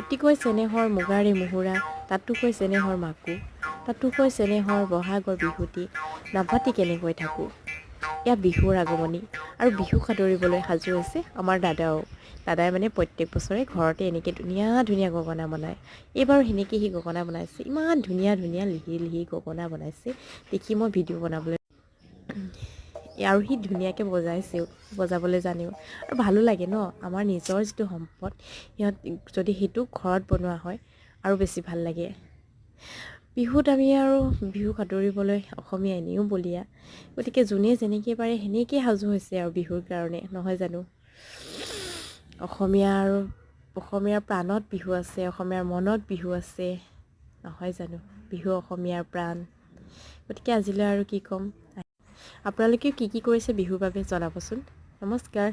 অতিকৈ চেনেহৰ মুগাৰে মুহুৰা, তাতোকৈ চেনেহৰ মাকো, তাতোকৈ চেনেহৰ বহাগৰ বিহুটি নাপাতি কেনেকৈ থাকোঁ। এয়া বিহুৰ আগমনি আৰু বিহুক আদৰিবলৈ সাজু হৈছে আমাৰ দাদাও। দাদাই মানে প্ৰত্যেক বছৰে ঘৰতে এনেকৈ ধুনীয়া ধুনীয়া গগনা বনায়। এইবাৰো সেনেকৈ সি গগনা বনাইছে। ইমান ধুনীয়া ধুনীয়া লিহি লিহি গগনা বনাইছে, দেখি মই ভিডিঅ' বনাবলৈ আৰু সি ধুনীয়াকৈ বজাইছেও, বজাবলৈ জানেও আৰু ভালো লাগে ন। আমাৰ নিজৰ যিটো সম্পদ, সিহঁত যদি সেইটো ঘৰত বনোৱা হয় আৰু বেছি ভাল লাগে। বিহুত আমি আৰু বিহুক আদৰিবলৈ অসমীয়া এনেও বলিয়া। গতিকে যোনে যেনেকৈ পাৰে সেনেকৈয়ে সাজু হৈছে আৰু বিহুৰ কাৰণে, নহয় জানো? অসমীয়া আৰু অসমীয়াৰ প্ৰাণত বিহু আছে, অসমীয়াৰ মনত বিহু আছে, নহয় জানো? বিহু অসমীয়াৰ প্ৰাণ। গতিকে আজিলৈ আৰু কি ক'ম? আপোনালোকেও কি কি কৰিছে বিহুৰ বাবে জনাবচোন। নমস্কাৰ।